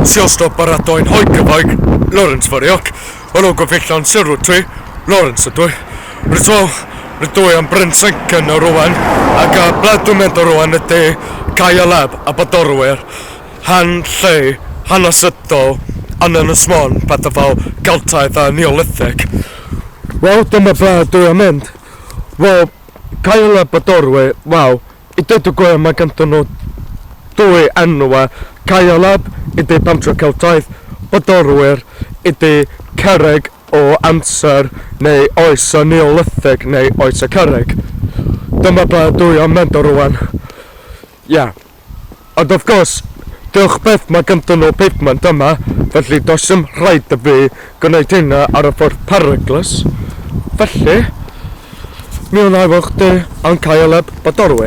Siostop baratoi'n hoicyfaig, Lawrence Foriok, Helo gyfeillion sylw ti, Lawrence ydw i. Reit wel, rydw i am Bryn Siencyn y rwan, ac uh, ble dwi'n mynd o rwan ydy Cae Aleb a Bodorwyr, hen lle hanesyddol yn Ynys Môn, pethau fel Geltaidd a Neolithic. Wel, dyma ble dwi am mynd. Wel, Cae Aleb Bodorwyr, wel, I dweud y gwir mae ganddyn nhw dwy enw, Caerlab ydy Pentre Celtaidd, Bodorwyr ydy cerrig o amser neu oes y Neolithig neu oes y cerrig. Dyma ble dwi am mynd o rwan. Ie. Ond of course, diolch byth mae ganddyn nhw pavement yma, felly does dim rhaid i fi gwneud hynna ar y ffordd peryglus. Felly, mi wna i weld chdi yn Caerleb Bodorwy.